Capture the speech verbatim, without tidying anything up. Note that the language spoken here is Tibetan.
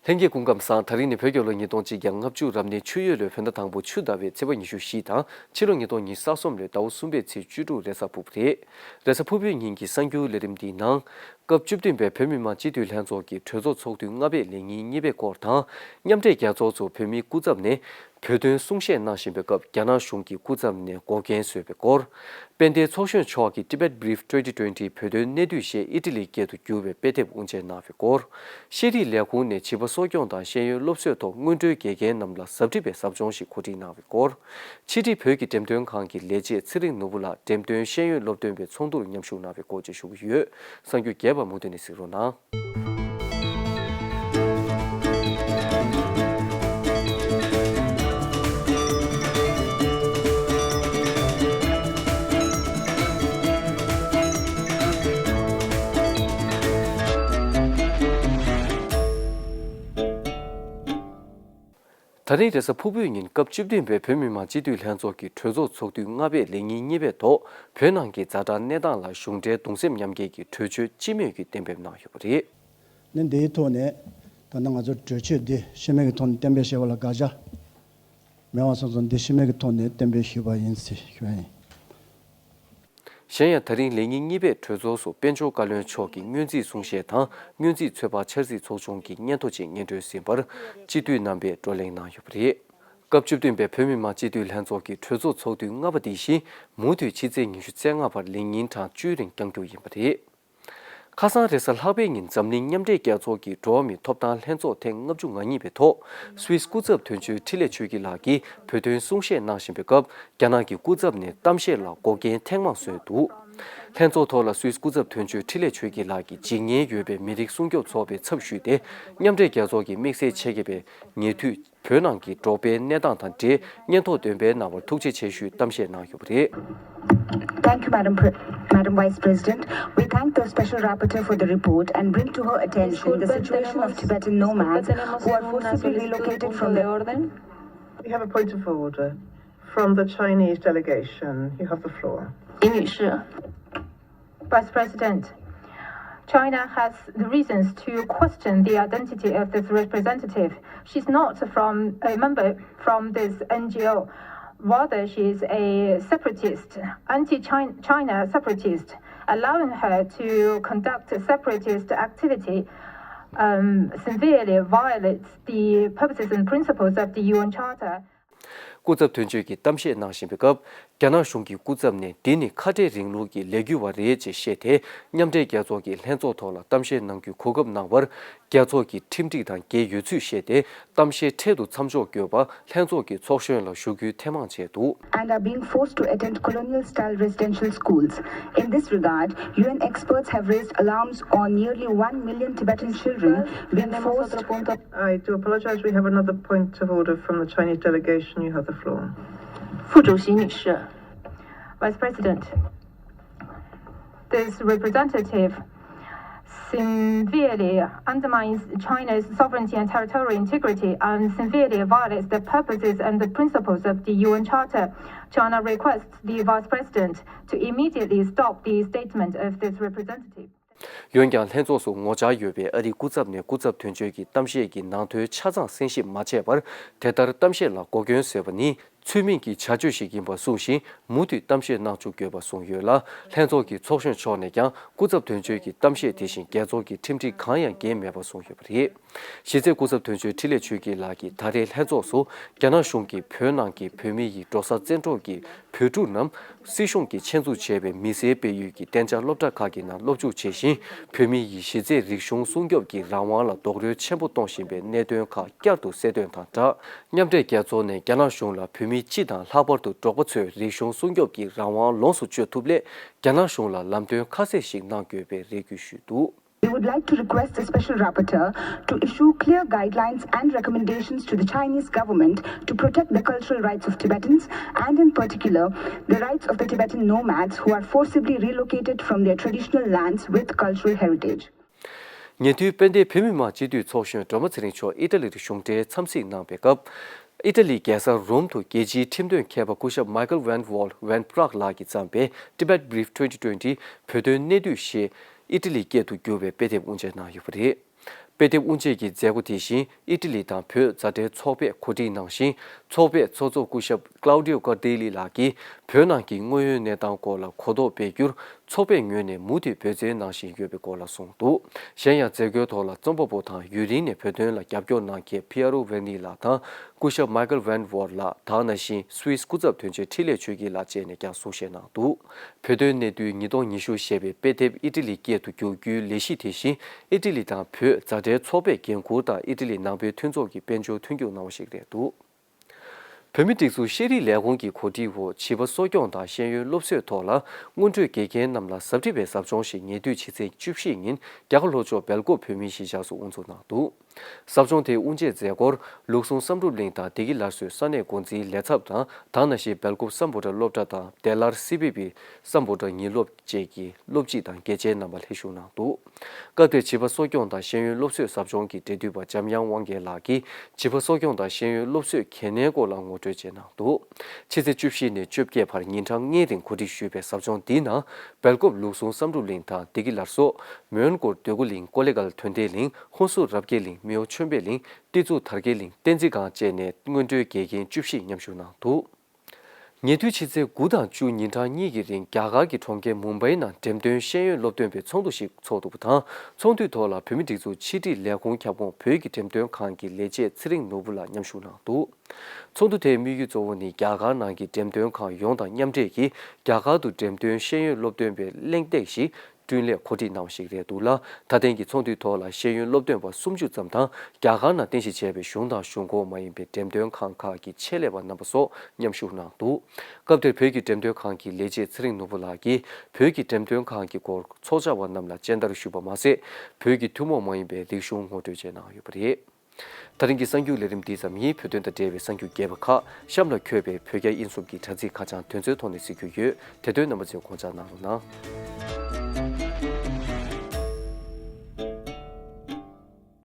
ལྷན་རྒྱས་སྐུ་ཁམས་བཟང་། དེ་རིང་ནི་བོད་རྒྱལ་ལོ་ཉིས་སྟོང་གཅིག་བརྒྱ་ལྔ་བཅུ་རབ་གནས་ཆུ་ཡོས་ལོའི་བོད་ཟླ་དང་པོ་ཆུ་ཟླ་བའི་ཚེས་པ་ཉི་ཤུ་བཞི་དང་ཕྱི་ལོ་ཉིས་སྟོང་ཉི་ཤུ་རྩ་གསུམ་ལོའི་ཟླ་བ་གསུམ་པའི་ཚེས་བཅུ་དྲུག་རེས་གཟའ་ཕུར་བུ་རེད། རེས་གཟའ་ཕུར་བུའི་ཉིན་གྱི་གསར་འགྱུར་ལས་རིམ་འདིའི་ནང་། སྐབས་བཅུ་བདུན་པའི་བོད་མི་མང་སྤྱི་འཐུས་ལྷན་ཚོགས་ཀྱི་གྲོས་ཚོགས་ཚོགས་དུས་ལྔ་པའི་ལས་ཉིན་གཉིས་པའི་སྐོར་དང་། མཉམ་འབྲེལ་རྒྱལ་ཚོགས་སུ་བོད་མིའི་སྐུ་ཚབ་ནས་བོད་དོན་གསུང་བཤད་གནང་བཞིན་པའི་སྐབས་རྒྱ་ནག་གཞུང་གི་སྐུ་ཚབ་ནས་འགོག་རྐྱེན་བཟོས་པའི་སྐོར། དཔལ་ལྡན་ཚོགས་གཞོན་མཆོག་གིས་Tibet Brief twenty twenty བོད་དོན་གནད་བསྡུས་ཞེས་ཨི་ཊ་ལིའི་སྐད་དུ་བསྒྱུར་བའི་དཔེ་དེབ་དབུ་འབྱེད་གནང་བའི་སྐོར། ཤེས་རིག་ལས་ཁུངས་ནས་བྱིས་པ་གསོ་སྐྱོང་དང་ཤེས་ཡོན་སློབ་གསོའི་ཐོག་སྔོན་འགྲོའི་དགེ་རྒན་རྣམས་ལ་ཟབ་ཁྲིད་པའི་ཟབ་སྦྱོང་ཞིག་གོ་སྒྲིག་གནང་བའི་སྐོར། ཕྱི་དྲིལ་བོད་ཀྱི་འགྲེམས་སྟོན་ཁང་གི་ལས་བྱེད་ཚེ་རིང་ནོར་བུ་ལགས་འགྲེམས་སྟོན་ཤེས་ཡོན་སློབ་སྟོན་པའི་ཚོགས་འདུར་མཉམ་ཞུགས་གནང་བའི་སྐོར་བཅས་ཞུ་གི་ཡོད། གསར་འགྱུར་རྒྱས་པ་མུ་མཐུད་ནས་གཟིགས་རོགས་གནང་། ད་རིང་རེས་གཟའ་ཕུར་བུའི་ཉིན་སྐབས་བཅུ་བདུན་པའི་བོད་མི་མང་སྤྱི་འཐུས་ལྷན་ཚོགས་ཀྱི་གྲོས་ཚོགས་ཚོགས་དུས་ལྔ་པའི་ལས་ཉིན་གཉིས་པའི་ཐོག་བོད་ནང་གི་ཛ་དྲག་གནས་སྟངས་ལ་གཞུང་འབྲེལ་གདུང་སེམས་མཉམ་སྐྱེད་ཀྱི་གྲོས་ཆོད་སྤྱི་མོས་ཀྱིས་གཏན་འབེབས་གནང་ཡོད་པ་རེད། ནི་འདིའི་ཐོག་ནས་ད་ནི་ང་ཚོ་གྲོས་ཆོད་འདི་སྤྱི་མོས་ཀྱི་ཐོག་ནས་གཏན་འབེབས་བྱས་པ་ལ་དགག་བྱ་མེད་པ་སོང་ཙང་འདི་སྤྱི་མོས་ཀྱི་ཐོག་ནས་གཏན་འབེབས་ཞུས་པ་ཡིན་ཟེར་ཞུ་ཡ་ཡིན། གཞན་ཡང་ད་རིང་ལས་ཉིན་གཉིས་པའི་གྲོས་ཚོགས་སུ་དཔལ་འབྱོར་བཀའ་བློན་མཆོག་གིས་སྔོན་རྩིས་གསུང་བཤད་དང་སྔོན་རྩིས་ཚོད་དཔག་འཆར་རྩིས་ཚོགས་ཆུང་གི་སྙན་ཐོ་ཅིག་སྙན་སྒྲོན་ཟིན་པར་སྤྱི་འཐུས་རྣམ་པས་བགྲོ་གླེང་གནང་ཡོད་པ་རེད། སྐབས་བཅུ་བདུན་པའི་བོད་མི་མང་སྤྱི་འཐུས་ལྷན་ཚོགས་ཀྱི་གྲོས་ཚོགས་ཚོགས་དུས་ལྔ་པ་འདི་བཞིན་མུ་མཐུད་ཕྱི་ཚེས་ཉི་ཤུ་རྩ་ལྔ་བར་ལས་ཉིན་གྲངས་བཅུའི་རིང་བསྐྱང་རྒྱུ་ཡིན་པ་རེད། ཁ་སང་རེས་གཟའ་ལྷག་པའི་ཉིན་འཛམ་གླིང་མཉམ་འབྲེལ་རྒྱལ་ཚོགས་ཀྱི་འགྲོ་བ་མིའི་ཐོབ་ཐང་ལྷན་ཚོགས་ཐེངས་ལྔ་བཅུ་ང་གཉིས་པའི་ཐོག་སུད་སི་སྐུ་ཚབ་དོན་གཅོད་འཕྲིན་ལས་ཆོས་སྐྱིད་ལགས་ཀྱིས་བོད་དོན་གསུང་བཤད་གནང་བཞིན་པའི་སྐབས་རྒྱ་ནག་གི་སྐུ་ཚབ་ནས་གཏམ་བཤད་ལ་འགོག་རྐྱེན་ཐེངས་མང་བཟོས་འདུག་ལྷན་ཚོགས་ཐོག་ལ་སུད་སི་སྐུ་ཚབ་དོན་གཅོད་འཕྲིན་ལས་ཆོས་སྐྱིད་ལགས་ཀྱིས་འཇིགས་ཉེན་ཡོད་པའི་མི་རིགས་སྲུང་སྐྱོབ་ཚོགས་པའི་ཚབ་ཞུས་ཏེ་མཉམ་འབྲེལ་རྒྱལ་ཚོགས་ཀྱི་དམིགས་བསལ་ཆེད་མཁས་པས་ཉེ་དུས་བོད་ནང་གི་འབྲོག་པའི་གནས་སྟངས་དང་འབྲེལ་སྙན་ཐོ་འདོན་སྤེལ་གནང་བར་ཐུགས་རྗེ་ཆེ་ཞུས་གཏམ་བཤད་གནང་ཡོད་པ་རེད། Thank you, Madam Pre- Madam Vice President. We thank the Special Rapporteur for the report and bring to her attention the situation of Tibetan nomads who are forcibly relocated from their We have a point of order from the Chinese delegation. You have the floor. 李女士。 Vice President, China has the reasons to question the identity of this representative. She's not from a member from this N G O. Rather, she is a separatist, anti-China separatist, allowing her to conduct separatist activity um, severely violates the purposes and principles of the U N Charter. སྐུ་ཚབ་དོན་གཅོད་ཀྱིས་གཏམ་བཤད་གནང་བཞིན་པའི་སྐབས། རྒྱ་ནག་གཞུང་གི་སྐུ་ཚབ་ནས་འདི་ནི་ཁ་བྲལ་རིང་ལུགས་ཀྱི་ལས་འགུལ་བ་རེད་ཅེས་བཤད་དེ། མཉམ་འབྲེལ་རྒྱལ་ཚོགས་ཀྱི་ལྷན་ཚོགས་ཐོག་ལ་གཏམ་བཤད་གནང་རྒྱུའི་གོ་སྐབས་གནང་བར། རྒྱལ་ཚོགས་ཀྱི་ཁྲིམས་སྒྲིག་དང་འགལ་ཡོད་ཚུལ་བཤད་དེ། གཏམ་བཤད་འཕྲལ་དུ་མཚམས་འཇོག་དགོས་པ་ལྷན་ཚོགས་ཀྱི་ཚོགས་གཞོན་ལ་ཞུ་རྒྱུའི་ཐེངས་མང་བྱས་འདུག And are being forced to attend colonial style residential schools. In this regard, U N experts have raised alarms on nearly one million Tibetan children being forced. I do apologize. We have another point of order from the Chinese delegation. You have the floor. 副主席女士。 Vice President, this representative severely undermines China's sovereignty and territorial integrity and severely violates the purposes and the principles of the U N Charter. China requests the Vice President to immediately stop the statement of this representative. འོན་ཀྱང་། ལྷན་ཚོགས་སུ་ངོ་བཅར་ཡོད་པའི་ཨ་རིའི་སྐུ་ཚབ་ནས་སྐུ་ཚབ་དོན་གཅོད་ཀྱི་གཏམ་བཤད་ཀྱི་ནང་དོན་ཆ་ཚང་གསན་ཞིབ་མ་བྱས་པར། དེ་ལྟར་གཏམ་བཤད་ལ་འགོག་སྐྱོན་བཟོས་པ་ནི། ཚུལ་མིན་གྱི་བྱ་སྤྱོད་ཞིག་ཡིན་པ་གསུངས་ཤིང་། མུ་མཐུད་གཏམ་བཤད་གནང་བཅུག་དགོས་པ་གསུངས་ཡོད་ལ། ལྷན་ཚོགས་ཀྱི་ཚོགས་གཞོན་མཆོག་ནས་ཀྱང་། སྐུ་ཚབ་དོན་གཅོད་ཀྱི་གཏམ་བཤད་དེ་བཞིན་རྒྱལ་ཚོགས་ཀྱི་ཁྲིམས་སྒྲིག་གང་ཡང་འགལ་མེད་པ་གསུངས་ཡོད་པ་རེད། གཞི་རྩའི་སྐུ་ཚབ་དོན་གཅོད་འཕྲིན་ལས་ཆོས་སྐྱིད་ལགས་ཀྱིས་ད་རེས་ལྷན་ཚོགས་སུ། རྒྱ་ནག་གཞུང་གིས་བོད་ནང་གི་བོད་མི་ཡི་འགྲོ་ས་བཙན་འཕྲོག་གིས། བོད་ཕྲུག་རྣམས་སྲིད་གཞུང་གིས་ཆེད་འཛུགས་བྱས་པའི་མི་སེར་སྤེལ་ཡུལ་གྱི་གཏན་འཇགས་སློབ་གྲྭ་ཁག་གི་ནང་སློབ་འཇུག་བྱེད་བཞིན། བོད་མི་ཡི་གཞི་རྩའི་རིག་གཞུང་སྲུང་སྐྱོབ་ཀྱི་རང་དབང་ལ་རྡོག་རོལ་ཆེན་པོ་གཏོང་བཞིན་པའི་གནད་དོན་ཁག་བསྐྱར་དུ་གསལ་སྟོན་དང་སྦྲགས། མཉམ་འབྲེལ་རྒྱལ་ཚོགས་ནས་རྒྱ་ནག་གཞུང་ལ་བོད་མི་སྤྱི་དང་ལྷག་པར་དུ་འབྲོག་པ་ཚོའི་རིག་གཞུང་སྲུང་སྐྱོབ་ཀྱི་རང་དབང་ལོངས་སུ་སྤྱོད་ཐུབ་སླད། རྒྱ་ནག་གཞུང་ལ་ལམ་སྟོན་ཁ་གསལ་ཞིག་གནང་དགོས་པའི་རེ་སྐུལ་ཞུས་འདུག We would like to request the Special Rapporteur to issue clear guidelines and recommendations to the Chinese government to protect the cultural rights of Tibetans and, in particular, the rights of the Tibetan nomads who are forcibly relocated from their traditional lands with cultural heritage. ཉེ་དུས་དཔལ་ལྡན་བོད་མི་མང་སྤྱི་འཐུས་ཚོགས་གཞོན་སྒྲོལ་མ་ཚེ་རིང་མཆོག་ཨི་ཊ་ལི་རུ་གཞུང་འབྲེལ་འཚམས་གཟིགས་གནང་པའི་སྐབས། ཨི་ཊ་ལིའི་རྒྱལ་ས་རོམ་དུ་རྒྱལ་སྤྱིའི་ཁྲིམས་དོན་མཁས་པ་སྐུ་ཞབས་Michael Van Wall Van Praagh ལགས་ཀྱིས་བརྩམས་པའི་Tibet Brief twenty twenty བོད་དོན་གནད་བསྡུས་ཞེས་ཨི་ཊ་ལིའི་སྐད་དུ་བསྒྱུར་བའི་དཔེ་དེབ་དབུ་འབྱེད་གནང་ཡོད་པ་རེད། དཔེ་དེབ་དབུ་འབྱེད་ཀྱི་མཛད་སྒོ་དེ་བཞིན་ཨི་ཊ་ལི་དང་བོད་མཛའ་འབྲེལ་ཚོགས་པས་གོ་སྒྲིག་གནང་ཞིང་། ཚོགས་པའི་ཚོགས་གཙོ་སྐུ་ཞབས་Claudio Cardelli ལགས་ཀྱིས་བོད་ནང་གི་དངོས་ཡོད་གནས་སྟངས་སྐོར་ལ་གོ་རྟོགས་སྤེལ་རྒྱུར་ཚོགས་པའི་ངོས་ནས་མུ་མཐུད་འབད་བརྩོན་གནང་བཞིན་ཡོད་པའི་སྐོར་ལ་གསུངས་འདུག་གཞན་ཡང་མཛད་སྒོའི་ཐོག་ལ་རྩོམ་པ་པོ་དང་ཡུན་རིང་ནས་བོད་དོན་ལ་རྒྱབ་སྐྱོར་གནང་མཁན་Piero Vanni ལགས་དང་སྐུ་ཞབས་Michael Van Wert ལགས་དང་ནང་བཞིན་སུད་སི་སྐུ་ཚབ་དོན་གཅོད་འཕྲིན་ལས་ཆོས་སྐྱིད་ལགས་བཅས་ནས་ཀྱང་གསུང་བཤད་གནང་འདུག་བོད་དོན་གནད་དོན་ཉིས་སྟོང་ཉི་ཤུ་ཞེས་པའི་དཔེ་དེབ་ཨི་ཊ་ལི་སྐད་དུ་བསྒྱུར་རྒྱུའི་ལས་གཞི་དེ་བཞིན་ཨི་ཊ་ལི་དང་བོད་མཛའ་འབྲེལ་ཚོགས་པས་འགན་འཁུར་དང་ཨི་ཊ་ལི་ནང་པའི་མཐུན་ཚོགས་ཀྱིས་དཔལ་འབྱོར་མཐུན་འགྱུར་གནང་བ་ཞིག་རེད་འདུག་བོད་མིའི་སྒྲིག་འཛུགས་ཤེས་རིག་ལས་ཁུངས་ཀྱི་གོ་སྒྲིག་འོག་བྱིས་པ་གསོ་སྐྱོང་དང་ཤེས་ཡོན་སློབ་གསོའི་ཐོག་ལ་སྔོན་འགྲོའི་དགེ་རྒན་རྣམས་ལ་ཟབ་ཁྲིད་པའི་ཟབ་སྦྱོང་ཞིག་ཉེ་དུས་ཕྱི་ཚེས་བཅུ་བཞི་ཉིན་རྒྱ་གར་ལྷོ་ཕྱོགས་སྦེལ་ཀོབ་བོད་མིའི་གཞིས་ཆགས་སུ་དབུ་འཛུགས་གནང་འདུག་ཟབ་སྦྱོང་དེའི་དབུ་འབྱེད་མཛད་སྒོར་ལུགས་ཟུང་བསམ་གྲུབ་གླིང་དང་བདེ་སྐྱིད་སླར་གསོའི་ས་གནས་འགོ་འཛིན་ལས་ཚབ་དང་དེ་ནང་བཞིན་སྦེལ་ཀོབ་སམ་བྷོ་ཊ་སློབ་གྲྭ་དང་བདེ་སླར་སི་བི་པི་སམ་བྷོ་ཊ་ཉིན་སློབ་བཅས་ཀྱི་སློབ་སྤྱི་དང་དགེ་ཆེ་རྣམ་པ་ལྷན་ཞུགས་གནང་འདུག་སྐབས་དེར་བྱིས་པ་གསོ་སྐྱོང་དང་ཤེས་ཡོན་སློབ་གསོའི་ཟབ་སྦྱོང་གི་འབྲེལ་མཐུད་པ་འཇམ་དབྱངས་དབང་རྒྱལ་ལགས་ཀྱིས་བྱིས་པ་གསོ་སྐྱོང་དང་ཤེས་ཡོན་སློབ་གསོའི་གལ་གནད་སྐོར་ལ་ངོ་སྤྲོད་བྱས་གནང་འདུག་ཕྱི་ཚེས་བཅུ་བཞི་ནས་བཅོ་བརྒྱད་བར་ཉིན་གྲངས་ལྔའི་རིང་གོ་སྒྲིག་ཞུས་པའི་ཟབ་སྦྱོང་འདིའི་ནང་སྦེལ་ཀོབ་ལུགས་ཟུང་བསམ་གྲུབ་གླིང་དང་བདེ་སྐྱིད་སླར་གསོ། མོན་གྷོ་འདོད་རྒུ་གླིང་ཀོ་ལེ་གྷལ་དོན་ལྡན་གླིང་ཧུན་སུར་རབ་རྒྱས་གླིང་མེའོ་ཆོས་འཕེལ་གླིང་ཏི་ཙུ་དར་རྒྱས་གླིང་བསྟན་འཛིན་སྒང་བཅས་ནས་སྔོན་འགྲོའི་དགེ་རྒན་བཅུ་བཞི་མཉམ་ཞུགས་གནང་འདུག་ཉེ་དུས་ཕྱི་ཚེས་དགུ་དང་བཅུ་ཉིན་གྲངས་གཉིས་ཀྱི་རིང་རྒྱ་གར་གྱི་གྲོང་ཁྱེར་མུམ་བྷའི་ནང་འགྲེམས་སྟོན་ཤེས་ཡོན་སློབ་སྟོན་པའི་ཚོགས་འདུ་ཞིག་ཚོགས་འདུག་པ་དང་། ཚོགས་འདུའི་ཐོག་ལ་བོད་མིའི་སྒྲིག་འཛུགས་ཕྱི་དྲིལ་ལས་ཁུངས་ཁྱབ་ཁོངས་བོད་ཀྱི་འགྲེམས་སྟོན་ཁང་གི་ལས་བྱེད་ཚེ་རིང་ནོར་བུ་ལགས་མཉམ་ཞུགས་གནང་འདུག་ཚོགས་འདུ་དེའི་དམིགས་ཡུལ་གཙོ་བོ་ནི་རྒྱ་གར་ནང་གི་འགྲེམས་སྟོན་ཁང་ཡོངས་དང་མཉམ་འབྲེལ་གྱིས་རྒྱ་གར་དུ་འགྲེམས་སྟོན་ཤེས་ཡོན་སློབ་སྟོན་པའི་གླེང་སྟེགས་ཤིག་བསྐྲུན་སླད་གོ་སྒྲིག་གནང་བ་ཞིག་རེད་འདུག་ལ། ད་ཐེངས་ཀྱི་ཚོགས་འདུའི་ཐོག་ལ་ཤེས་ཡོན་སློབ་སྟོན་པ་སུམ་ཅུ་ཙམ་དང་རྒྱ་གར་ནང་རྟེན་གཞི་བྱས་པའི་གཞུང་དང་གཞུང་ཁོངས་མ་ཡིན་པའི་འགྲེམས་སྟོན་ཁང་ཁག་གི་ཆེད་ལས་པ་རྣམ་པ་སོགས་མཉམ་ཞུགས་གནང་འདུག་སྐབས་དེར་བོད་ཀྱི་འགྲེམས་སྟོན་ཁང་གི་ལས་བྱེད་ཚེ་རིང་ནོར་བུ་ལགས་ཀྱིས་བོད་ཀྱི་འགྲེམས་སྟོན་ཁང་གི་སྐོར་ཚོགས་བཅར་བ་རྣམས་ལ་སྤྱན་བསྟར་ཞུས་པ་མ་ཟད། བོད་ཀྱི་ཐུན་མོང་མ་ཡིན་པའི་རིག་གཞུང་ངོ་སྤྲོད་བཅས་གནང་ཡོད་པ་རེད། ད་རིང་གི་གསར་འགྱུར་ལས་རིམ་འདི་ཙམ་ཡིན། བོད་དོན་དང་འབྲེལ་བའི་གསར་འགྱུར་རྒྱས་པ་ཁག་གཤམ་ལ་འཁོད་པའི་བོད་རྒྱ་དབྱིན་གསུམ་གྱི་དྲ་ཚིགས་ཁ་བྱང་དེ་ཚོའི་ཐོག་ནས་གཟིགས་རྒྱུ་ཡོད། དེ་དོན་རྣམ་པ་ཚོས་དགོངས་འཇགས་གནང་རོགས་གནང་།